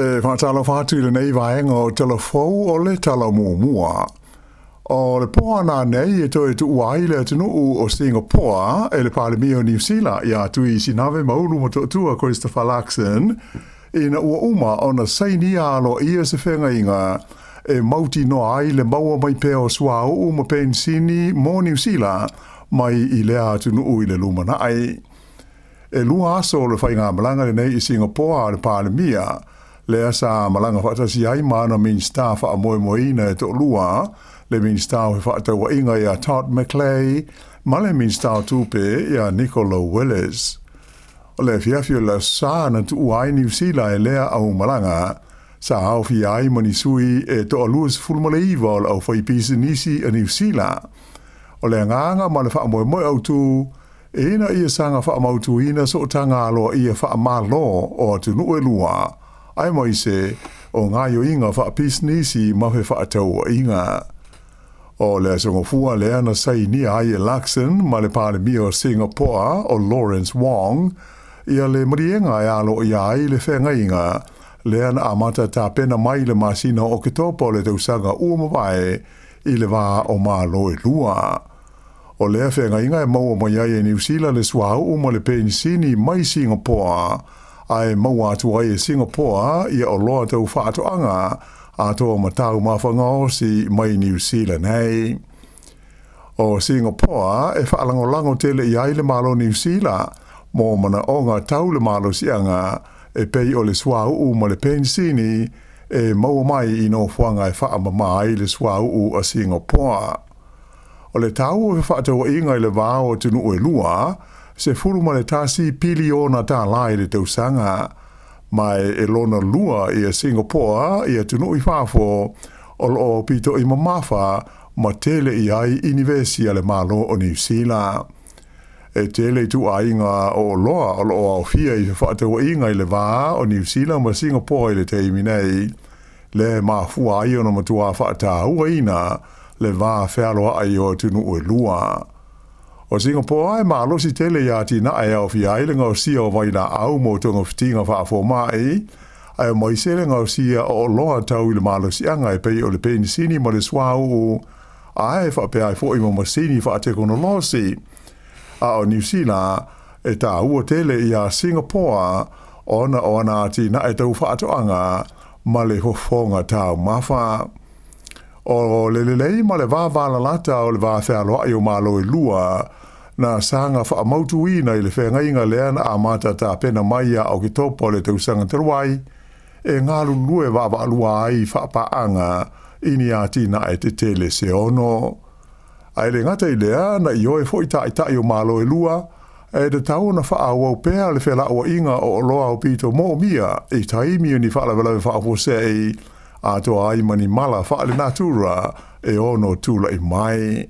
E faatalofa atu i lenei vaega o Tala Fou o le Tala Muamua. O le po ananei e toe tuua ai le atunuu o Singapoa e le Palemia o Niu Sila ia Tui Sinave Maulu Motootua Christopher Luxon ina ua uma ona sainia aloaia se feagaiga e mautinoa ai le maua mai pea o suauu ma penisini mo Niu Sila mai i lea atunuu i le lumanai. E 2 aso o le faigamalaga lenei i Singapoa a le Palemia, lea sa malaga faatasi ai ma ana Minisita faamoemoeina e toalua, le Minisita o Fefaatauaiga ia Todd McClay ma le Minisita o Tupe ia Nicola Willis. O le afiafi o le Aso Sa na tuua ai Niu Sila e lea aumalaga, sa aofia ai ma ni sui e toa 29 o le aufaipisinisi a Niu Sila. O le agaga ma le faamoemoe autu, ina ia saga faamautuina sootaga aloaia faamalo o atunuu e lua, aemaise o gaoioiga faapisinisi ma fefaatauaiga. O le aso Gafua lea na sainia ai e Luxon ma le Palemia o Singapoa o Lawrence Wong ia le maliega e aloaia ai le feagaiga lea na amata tapena mai i le masina o Oketopa o le tausaga ua mavae i le va o Malo e lua. O lea feagaiga e maua mai ai e Niu Sila le suauu ma le penisini mai Singapoa, ae maua atu ai e Singapoa ia oloa tau faatoaga atoa ma taumafa gaosi mai Niu Sila nei. O Singapoa e faalagolago tele i ai le Malo Niu Sila mo manaoga tau le malosiaga e pei o le suauu ma le penisini e maua mai i nofoaga e faamama ai le suauu a Singapoa. O le tau o fefaatauaiga i le va o atunuu e lua, $11 piliona i le tausaga, ma e lona lua ia Singapoa i atunuu i fafo o loo aupito'i mamafa ma tele i ai inivesi a le Malo o Niu Sila. E tele ituaiga o oloa o loo aofia i fefaatauaiga i le va o Niu Sila ma Singapoa i le taimi nei, le mafua ai ona matua faatauaina le va fealoai o atunuu e lua. O Singapoa e malosi tele ia atinae e aofia ai le gaosia o vailaau mo togafitiga faafoma'i, aemaise le gaosia o oloa tau i le malosiaga e pei o le penisini ma le suauu, ae faapea ai foi ma masini faatekonolosi. A o Niu Sila e taua tele ia Singapoa ona o ana atinae tau faatoaga ma le fofoga taumafa. O le lelei ma le vavalalata o le va fealoai o Malo e lua, na saga faamautuina i le feagaiga lea na amata tapena mai ia Oketopa o le tausaga talu ai, e galulue vaavaalua ai faapaaga i ni atinae tetele se 6. Ae le gata i lea na ioe foi ta'ita'i o Malo e lua, e tatau ona faaauau pea le felauaiga o oloa aupito moomia i taimi o ni faalavelave faafuasei atoa ai ma ni mala faalenatura e ono tula'i mai.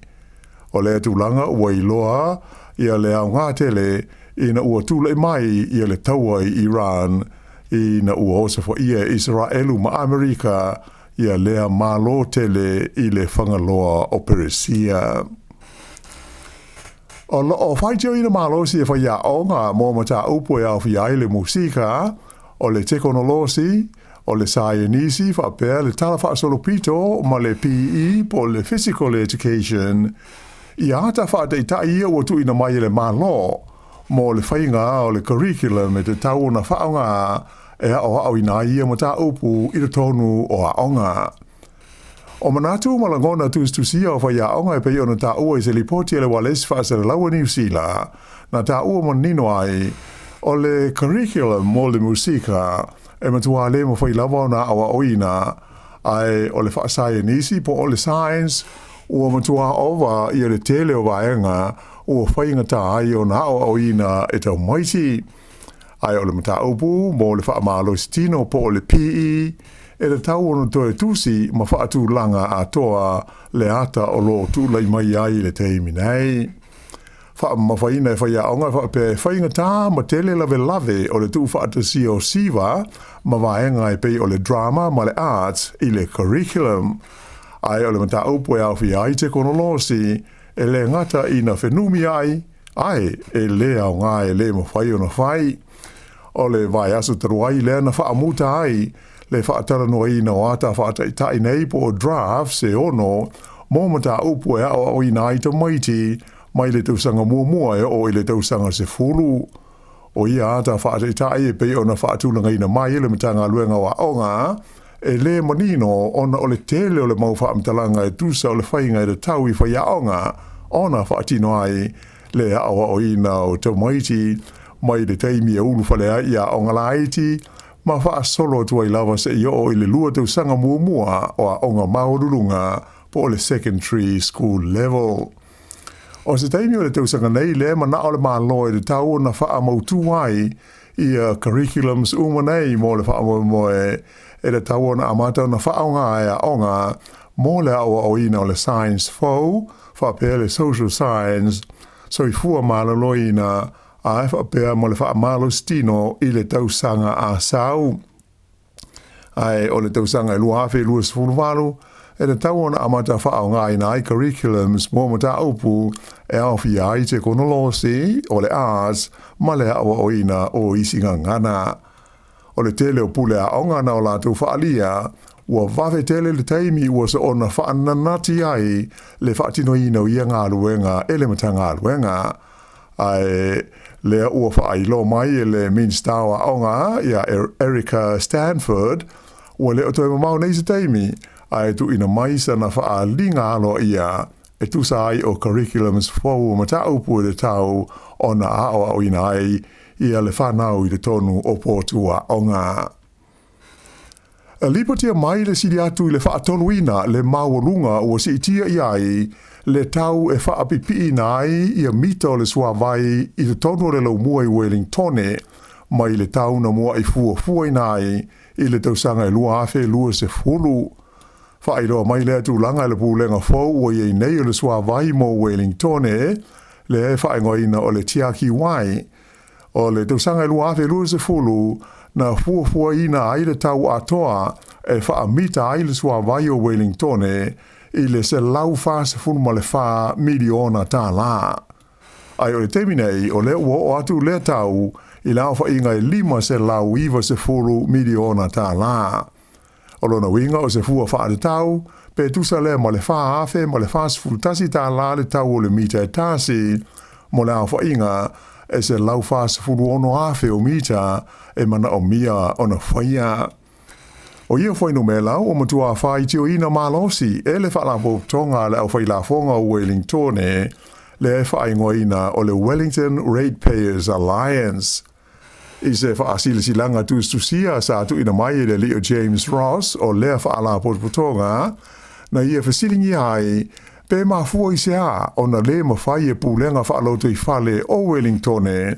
O lea tulaga ua iloa ia le aoga tele ina ua tula'i mai ia le taua i Iran ina ua osofaia e Isaraelu ma Amerika ia lea malo tele i le fagaloa o Peresia. O loo faitioina malosi e faiaoga mo mataupu e aofia ai le musika, o le tekonolosi, o le saienisi faapea le tala faasolopito ma le PE po o le Physical Education. Ia ata faataitai ia ua tuuina mai e le Malo mo le faiga o le curriculum e tatau ona faaaoga e aoaoina ai ia mataupu i totonu o aoga. O manatu ma lagona tusitusia o faiaoga e pei ona taua i se lipoti a le ualesi faasalalau a Niu Sila, na taua manino ai o le curriculum mo le musika e matua le mafai lava ona aoaoina, ae o le faasaienisi po o le science ua matua ova ia le tele o vaega ua faigata ai ona aoaoina e taumaiti. Ae o le mataupu mo le faamalositino po o le PE e tatau ona toe tusi ma faatulaga atoa le ata o loo tulai mai ai i le taimi nei. Faamamafaina e faiaoga e faapea e faigata ma tele lavelave o le tuufaatasia o SIVA ma vaega e pei o le drama ma le arts i le curriculum. Ae o le mataupu e aofia ai tekonolosi e le gata ina fenumi ai, ae e le aoga e le mafai ona fai. O le vaiaso talu ai lea na faamuta ai le faatalanoaina o ata faataitai nei po o drafts e 6 mo mataupu e aoaoina ai tamaiti mai le tausaga muamua e oo i le tausaga 10. O ia ata faataitai e pei ona faatulagaina mai e le Matagaluega o Aoga, e lē manino ona o le tele o le mau faamatalaga e tusa o le faiga e tatau i faiaoga ona faatino ai le aoaoina o tamaiti mai le taimi e ulufale ai i aoga laiti ma faasolo atu ai lava seia oo i le 2 tausaga muamua o aoga maualuluga po o le secondary school level. O se taimi o le tausaga nei lea manao le Malo e tatau ona faamautū ai ia curriculums uma nei mo le faamoemoe e tatau ona amata ona faaaoga e aoga mo le aoaoina o le science fou, faapea le social science, soifua maloloina, ae faapea ma le faamalositino i le tausaga a sau. Ae o le tausaga e 2028, e tatau ona amata faaaogaina ai curriculums mo mataupu e aofia ai tekonolosi, o le arts, ma le aoaoina o isi gagana. O le tele o pule aoga na o latou faaalia, ua vave tele le taimi ua soona faananati ai le faatinoina o ia galuega e le Matagaluega. Ae lea ua faailoa mai e le Minisita o Aoga ia Erica Stanford, ua le o toe mamao nei se taimi, ae tuuina mai sana faaaliga aloaia e tusa ai o curriculums fou o mataupu e tatau ona aoaoina ai ia le fanau i totonu o potu aoga. Lipotia mai le sili atu i le faatoluina le maualuga ua siitia i ai le tau e faapipiina ai ia mita o le suavai i totonu o le laumua i Wellingtone mai le tau na muai fuafuaina ai i le tausaga e 2020. Faailoa mai lea tulaga e le pulega fou ua i ai nei o le suavai mo Wellingtone, lea e faaigoaina o le Tiaki Wai. O le tausaga e 2020 na fuafuaina ai le tau atoa e faamita ai le suavai o Wellingtone i le $144 miliona tālā. Ae o le taimi nei, o lea ua oo atu lea tau i le aofaiga e $590 miliona tālā. O lona uiga o se fua faatatau, pe tusa lea ma le $4,041 le tau o le mita e tasi, mo le aofaiga e 146,000 o mita e manaomia ona faia. O ia fuainumera ua matua faitioina malosi e le Faalapotopotoga a le Aufailafoga o Wellingtone, lea e faaigoaina o le Wellington Ratepayers Alliance. I se faasilasilaga tusitusia sa tuuina mai e le alii o James Ross o lea Faalapotopotoga, na ia fesiligia ai pe mafua i se a ona lē mafai e pulega faalotoifale o Wellingtone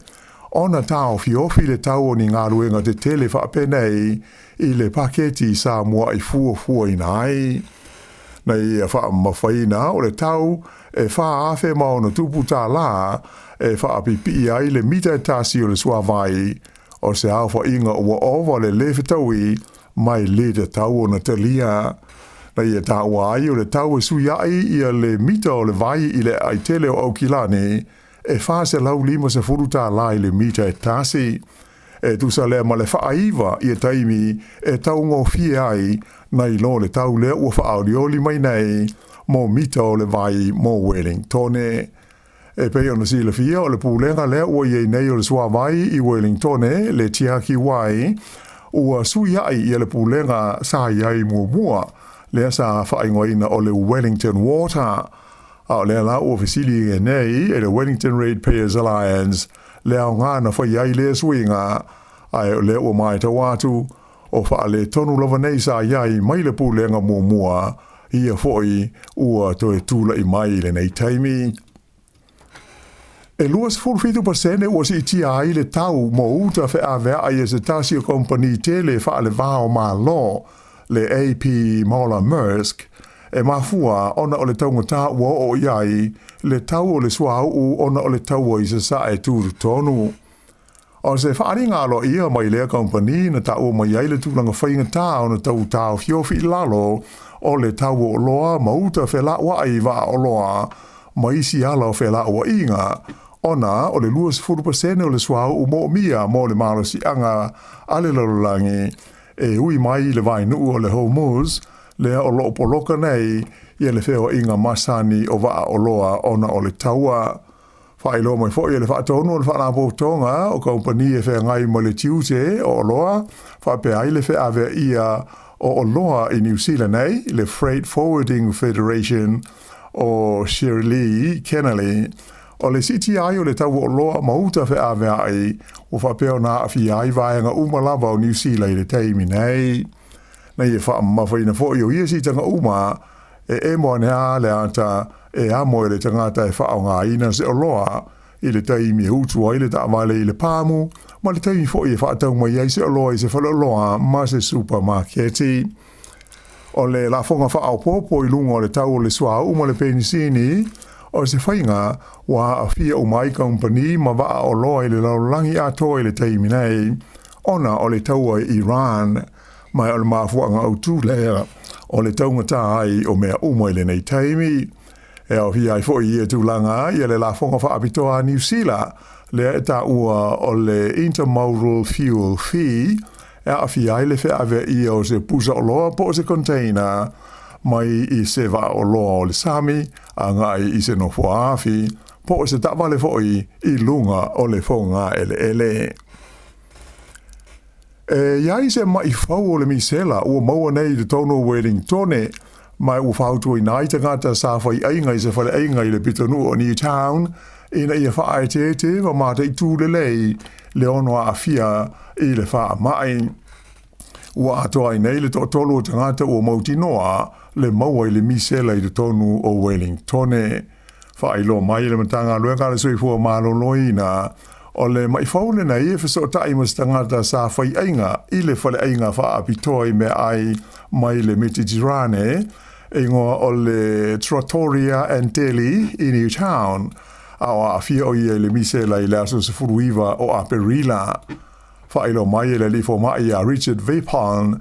ona taofiofi le tau o ni galuega tetele faapenei i le paketi sa mua'i fuafuaina ai. Na ia faamamafaina o le tau e $4,000+ e faapipii ai le mita e tasi o le suavai, o se aofaiga ua ova le lē fetaui ma e lē tatau ona talia. Na ia taua ai o le tau e suiaʻi ia le mita o le vai i le aai tele o Aukilani e $450 i le mita e tasi. E tusa lea ma le faaiva ia taimi e taugofie ai nai lo le tau lea ua faaolioli mai nei mo mita o le vai mo Wellingtone. E pei ona silafia o le pulega lea ua i ai nei o le suavai i Wellingtone, le Tiaki Wai, ua suiaʻi ia le pulega sa i ai muamua, lea sa faaigoaina o le Wellington Water. A o lea la ua fesili nei e le Wellington Ratepayers Alliance le aoga na fai ai lea suiga, ae o lea ua matau atu o faaletonu lava nei sa i ai mai le pulega muamua, ia foi ua toe tulaʻi mai i lenei taimi. E 27% ua siitia ai le tau mo uta feaveaʻai e se tasi o kamupani tele faalevā o Malo, le AP Moller Maersk, e mafua ona o le taugata ua oo i ai le tau o le suauu ona o le taua i Sasae tutotonu. O se faaaliga aloaia mai lea kamupani na taua mai ai le tulaga faigata ona tau taofiofi i lalo o le tau o oloa ma uta felauai i vaa oloa ma isi ala o felauaiga, ona o le 20% o le suauu moomia mo le malosiaga a le lalolagi. e ui mai i le vaenuu o le Hormuz, lea o lo o poloka nei ia le feoaiga masani o vaa oloa ona o le taua. Faailoa mai foi e le Faatonu o le Faalapotopotoga o Kamupani e Feagai ma le Tiute o Oloa faapea ai le Feaveaia o Oloa i Niu Sila nei, le Freight Forwarding Federation o Shirley Kennelly, o le siitia ai o le tau o oloa ma uta feaveai ua faapea ona aafia ai vaega uma lava o Niu Sila i le taimi nei. Na ia faamamafaina foi o ia siitaga uma e emo ane lava le ata e amo e le tagata e faaaogaina se oloa i le taimi e utu ai le taavale i le pāmu ma le taimi foi e faatau mai ai se oloa i se faleoloa ma se supamaketi. O le lafoga faaopoopo i luga o le tau o le suauu ma le penisini, o se faiga ua aafia uma ai kamupani ma vaa oloa i le lalolagi atoa i le taimi nei, ona o le taua i Iran, ma o le mafuaaga autu lea o le taugata ai o mea uma i lenei taimi. E aofia ai foi i ia tulaga ia le lafoga faapitoa a Niu Sila, lea e taua o le Intermodal Fuel Fee, e aafia ai le feaveaia o se pusa oloa po o se container mai i se vaa oloa o le sami agai i se nofoa afi po o se taavale foi i luga o le fogaeleele. E i ai se maʻi fou o le misela ua maua nei i totonu o Welingtone, ma ua fautuaina ai tagata sa faiaiga i se faleaiga i le pitonuu o Newtown ina ia faaeteete ma mataitu lelei le ono aafia i le faamai. Ua atoa ai nei le toatolu o tagata ua mautinoa le maua i le misela i totonu o Wellingtone. Faailoa mai e le Matagaluega a le Soifua Maloloina, o le maʻi fou lenei e fesootai ma se tagata sa faiaiga i le faleaiga faapitoa i meaai mai le Metitirane, e igoa o le Trattoria and Deli i Newtown, a o aafia o ia i le misela i le aso 19 o Aperila. Faailoa mai e le alii fomai ia Richard Vipon,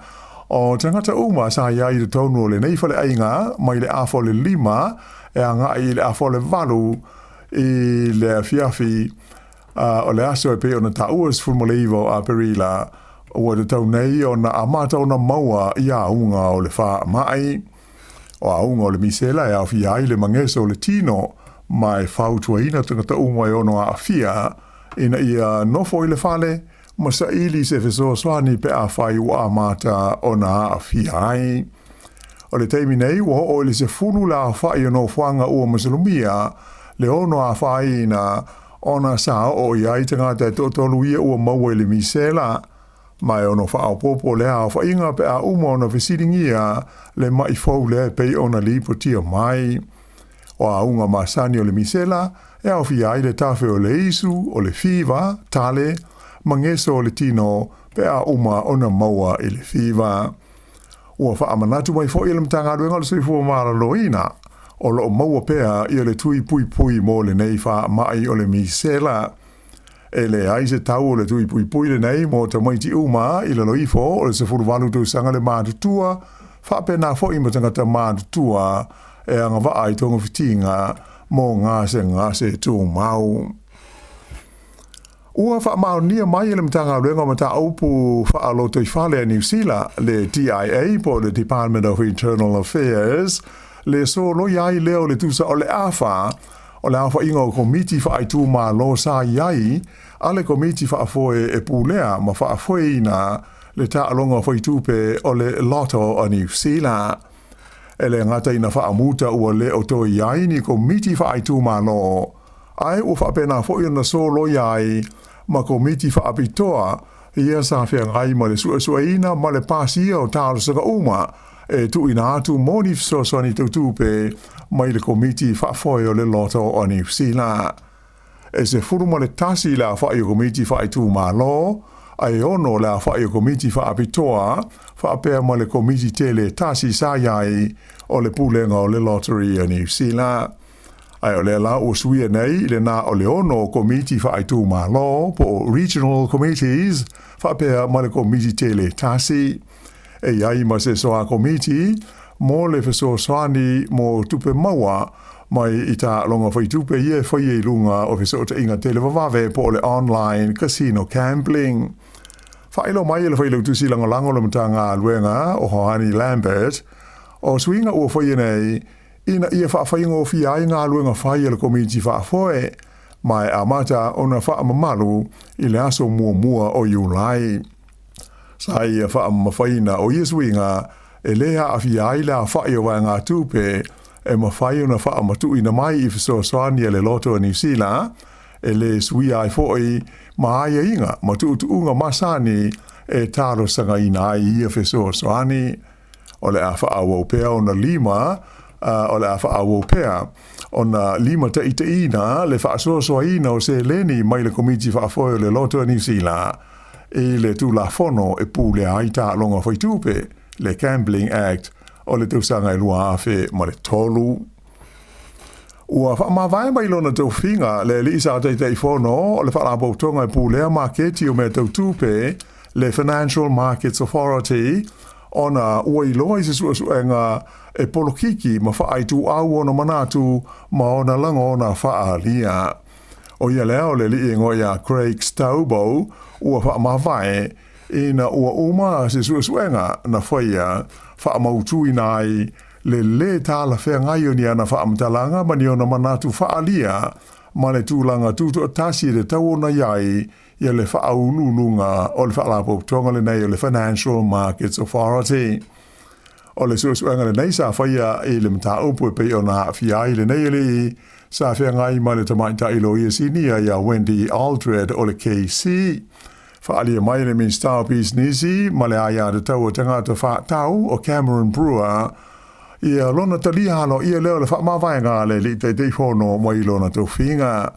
o tagata uma sa i ai i totonu o lenei faleaiga mai le afa o le 5 e agai i le afa o le 8 i le afiafi o le aso e pei ona taua 19 o Aperila, ua tatau nei ona amata ona maua i auga o le faamai. O auga o le misela e aofia ai le mageso o le tino, ma e fautuaina tagata uma e ono aafia ina ia nofo i le fale ma saili se fesoasoani pe afai ua amata ona aafia ai. O le taimi nei ua oo i le 10 le aofai o nofoaga ua masalomia le ono afaina ona sa oo i ai tagata e toatolu ia ua maua i le misela, ma e ono faaopoopo lea aofaiga pe a uma ona fesiligia le maʻi fou lea e pei ona lipotia mai. O auga masani o le misela e aofia ai le tafe o le isu, o le fiva, tale, mageso o le tino pe a uma ona maua i le fiva. Ua faamanatu mai foi e le Matagaluega o le Soifua Maloloina, o lo o maua pea ia le tui puipui mo lenei faamai o le misela. E leai se tau o le tui puipui lenei mo tamaiti uma i lalo ifo o le 18 tausaga le matutua, faapena foi ma tagata matutua e agavaa i togafitiga mo gasegase tumau. Ua faamaonia mai e le Matagaluega o Mataupu Faalotoifale a Niu Sila, le DIA po o le Department of Internal Affairs, le soloia ai lea o le tusa o le afa o le aofaiga o komiti faaitumalo sa i ai a le Komiti Faafoe e pulea ma faafoeina le taaloga faitupe o le Lotto a Niu Sila. E le gata ina faamuta ua le o toe i ai ni komiti faaitumalo, ae ua faapena foi ona soloia ai ma komiti faapitoa ia sa feagai ma le suesueina ma le pasia o talosaga uma e tuuina atu mo ni fesoasoani tautupe mai le Komiti Faafoe o le Loto o Niu Sila. E 11 le aofai o komiti faaitumalo, ae 6 le aofai o komiti faapitoa, faapea ma le komiti tele tasi sa i ai o le Pulega o le Lottery a Niu Sila. Ae o lea la ua suia nei i le na o le 6 komiti faaitumalo po o Regional Committees, faapea ma le komiti tele tasi. E i ai ma se soa komiti mo le fesoasoani mo tupe maua mai i taaloga faitupe ia e faia i luga o fesootaiga televavave po o le online casino gambling. Faailoa mai e le Failautusi Lagolago o le Matagaluega o Hoani Lambert, o suiga ua faia nei ina ia faafaigofie ai galuega fai a le Komiti Faafoe, ma e amata ona faamamalu i le aso muamua o Iulai. Sa ia faamamafaina o ia suiga e lē aafia ai le aofa'i o vaegatupe e mafai ona faamatu'uina mai i fesoasoani a le Loto a Niu Sila, e lē suia ai fo'i ma aiaiga ma tu'utu'uga masani e talosagaina ai ia fesoasoani. O le a faaauau pea ona lima o le a faaauau pea ona limataita'iina le faasoasoaina o seleni mai le Komiti Faafoe o le Loto a Niu Sila i le Tulafono e pulea ai taaloga faitupe, le Gambling Act o le tausaga e 2003. Ua faamavae mai lona tofiga le alii sa Taitaifono o le Faalapotopotoga e pulea maketi o mea tau tupe, le Financial Markets Authority, ona ua iloa i se suesuega e polokiki ma faaituau ona manatu ma ona lagona faaalia. ʻO ia lea o le alii e igoa ia Craig Stobo ua faamavae ina ua uma se suesuega na faia faamautuina ai le lē talafeagai o ni ana faamatalaga ma ni ona manatu faaalia ma le tulaga tutoatasi e tatau ona i ai ia le faauluuluga o le Faalapotopotoga lenei o le Financial Markets Authority. O le suesuega lenei sa faia i le mataupu e pei ona aafia ai lenei alii sa feagai ma le tamaitai loia sinia ia Wendy Aldred o le KC. Faaalia mai le Minisita o Pisinisi ma le Aiatatau a Tagata Faatau o Cameron Brewer ia lona talia aloaia lea o le faamavaega a le alii Taitaifono mai lona tofiga.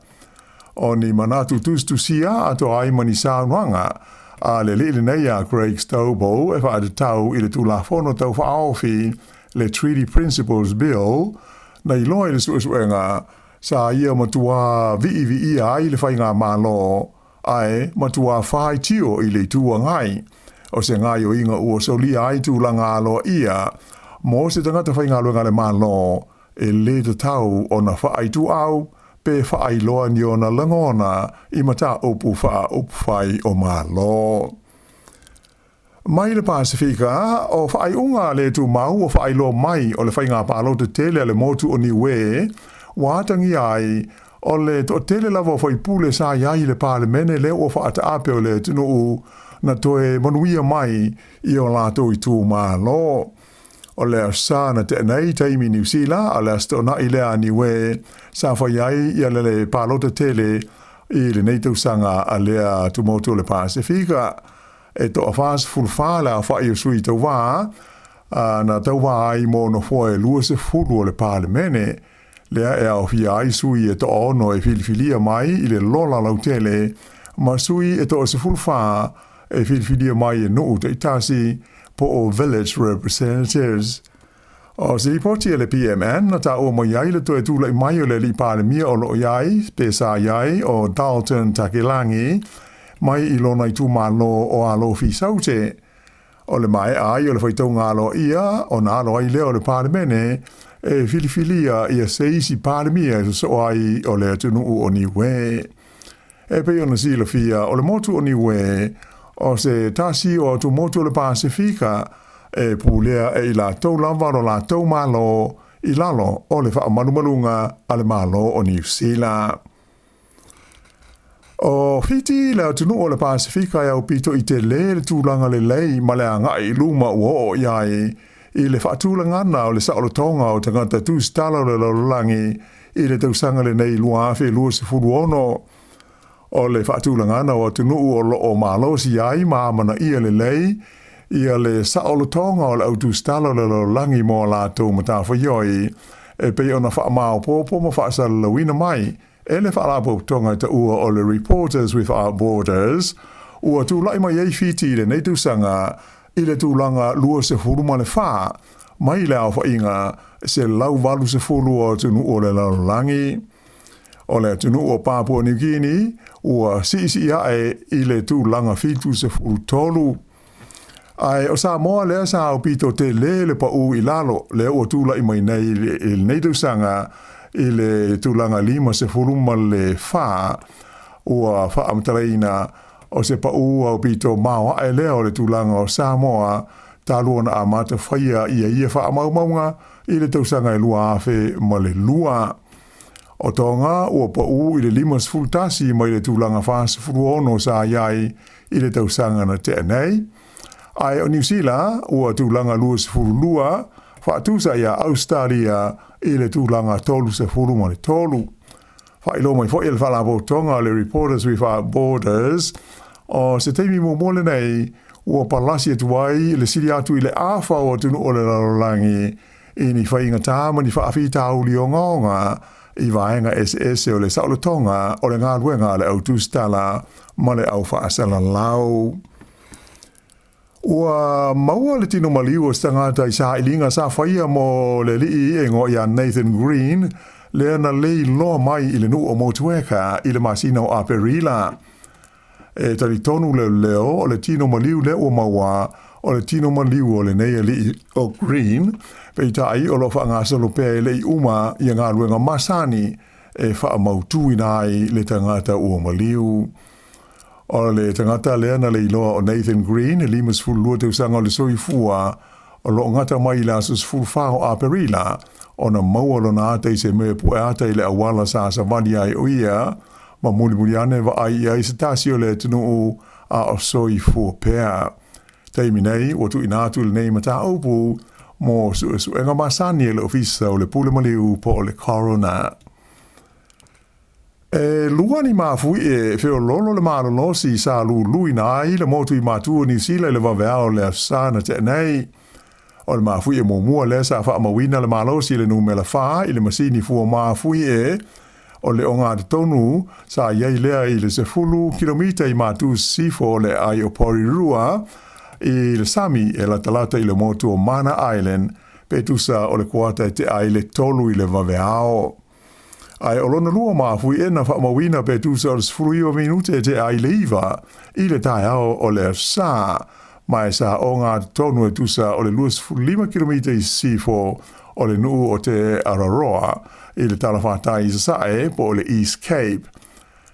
O ni manatu tusitusia atoa ai ma ni saunoaga a le alii lenei ia Craig Stobo e faatatau i le Tulafono Tau Faaofi, le Treaty Principles Bill, na iloa i le suesuega sa ia matuā viiviia ai le faigamalo ae matuā faitio i le Itu Agai. O se gaoioiga ua solia ai tulaga aloaia mo se tagata faigaluega a le Malo e lē tatau ona faaituau pe faailoa ni ona lagona i mataupu faaupufai o Malo. Mai le Pasefika, o faaiuga le tumau ua faailoa mai o le faiga palota tele a le motu o Niue ua atagia ai o le toatele lava o faipule sa i ai i le Palemene lea ua faataape o le atunuu na toe manuia mai i o latou itumalo. O le Aso Sa na tea nei taimi Niu Sila, a o le Aso Toonai lea a Niue sa fai ai ia le palota tele i lenei tausaga a lea tumotu o le Pasefika. E toa 44 le aofa'i o sui tauvā na tauvā ai mo nofoa e 20 o le Palemene, lea e aofia ai sui e toaono e filifilia mai i le lola lautele ma sui e toa 14 e filifilia mai e nuu taitasi po o Village Representatives. O se lipoti a le PMN na taua mai ai le toe tula'i mai o le alii Palemia o lo o i ai, pe sa i ai, o Dalton Takelagi mai i lona itumalo o Alofi Saute. O le maea ai o le faitauga aloaia ona alo ai lea o le Palemene e filifilia ia se isi Palemia e sosoo ai o le atunuu o Niue. E pei ona silafia, o le motu o Niue, o se tasi o atumotu o le Pasefika e pulea e i latou lava lo latou Malo i lalo o le faamalumaluga a le Malo o Niu Sila. O Fiti le atunuu o le Pasefika e aupito i telē le tulaga lelei ma le agai i luma ua oo i ai i le faatulagana o le saolotoga o tagata tusitala o le lalolagi i le tausaga lenei 2026. O le faatulagana o atunuu o lo o malosi ai ma amanaia lelei ia le saolotoga o le au tusitala o le lalolagi mo a latou matafaioi e pei ona faamaopoopo ma faasalalauina mai e le Faalapotopotoga e taua o le Reporters Without Borders, ua tulai mai ai Fiti i lenei tausaga i le tulaga 24 mai le aofaiga 180 o atunuu o le lalolagi. O le atunuu o Papua New Guinea ua siisii ae i le tulaga 73. Ae o Samoa lea sa aupito tele le paū i lalo, lea ua tulai mai nei i lenei tausaga i le tulaga 54 ua faamatalaina. O se paʻū aupito maoaʻe lea o le tulaga o Samoa talu ona amata faia ia ia faamaumauga i le tausaga e 2002. O Toga ua paʻū i le 51 mai le tulaga 46 sa i ai i le tausaga na tea nei. Ae o Niu Sila ua tulaga 22, faatusa iā Ausetalia i le tulaga 33. Faailoa mai foi e le Faalapotopotoga o le Reporters Without Borders, o se taimi muamua lenei ua palasi atu ai le sili atu i le afa o atunuu o le lalolagi i ni faigata ma ni faafitauli ogaoga i vaega eseese o le saolotoga o le galuega a le au tusitala ma le au faasalalau. Ua maua le tino maliu o se tagata i sailiga sa faia mo le alii e igoa ia Nathan Green, lea na lei loa mai i le nuu o Motueka i le masina o Aperila. E talitonu leoleo o le tino maliu lea ua maua o le tino maliu o lenei alii o Green, peitai o lo o faagasolo pea e le i uma ia galuega masani e faamautuina ai le tagata ua maliu. O le tagata lea na leiloa o Nathan Green, e 52 tausaga o le soifua, o lo o gata mai i le aso 14 o Aperila, ona maua lona ata i se mea pue ata i le auala sa savali ai o ia, ma mulimuli ane vaai i ai se tasi o le atunuu a o soifua pea. Taimi nei, ua tuuina atu lenei mataupu mo suesuega masani e le Ofisa o le Pule Maliu po o le Coroner. E lua ni mafuie e feoloolo le malolosi sa luluina ai le motu i Matu o Niu Sila i le vaveao o le Aso Sa na tea nei. O le mafuie muamua lea sa faamauina le malosi i le numera 4 i le masini fua mafuie o le ogatotonu sa i ai lea i le 10 kilomita i Matu Sisifo o le aai o Porirua i le sami e latalata i le motu o Mana Island pe tusa o le kuata e tea ai le 3 i le vaveao. Ae o lona lua mafuie na faamauina pe tusa o le 19 minute e tea ai le 9 i le taeao o le Aso Sa, ma e sa ogatotonu e tusa o le 25 kilomita i sisifo o le nuu o Te Araroa i le talafatai i sasae po o le East Cape.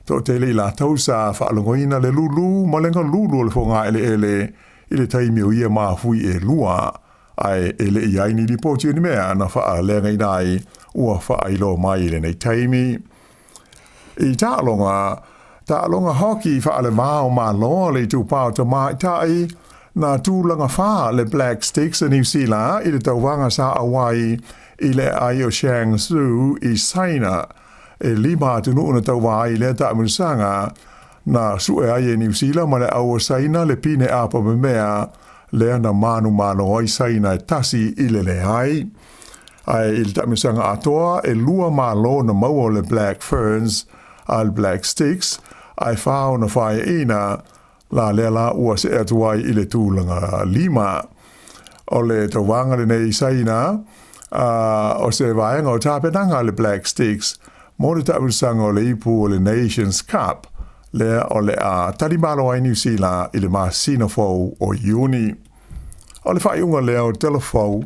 Toatele i latou sa faalogoina le lulu ma le galulu o le fogaeleele i le taimi o ia mafui e lua, ae e le i ai ni lipoti o ni mea na faaleagaina ai ua faailoa mai i lenei taimi. I taaloga, taaloga hoki faalevao Malo a le itupa o tamaitai, na tulaga fa le Black Sticks a Niu Sila i le tauvaga sa auai i le aai o Shangzhou i Saina. E lima atunuu na tauva ai i lea taamilosaga, na sue ai e Niu Sila ma le au o Saina le pine apa memea lea na manumalo ai Saina e tasi i le leai. Ae i le taamilosaga atoa, e lua malo na maua o le Black Ferns a le Black Sticks, ae fa ona faeaina la lea la ua see atu ai i le tulaga lima. O le tauvaga lenei i Saina, a o se vaega o tapenaga a le Black Sticks mo le taamilosaga o le ipu o le Nations Cup, lea o le a talimalo ai Niu Sila i le masina fou o Iuni. O le faaiuga lea o Tala Fou.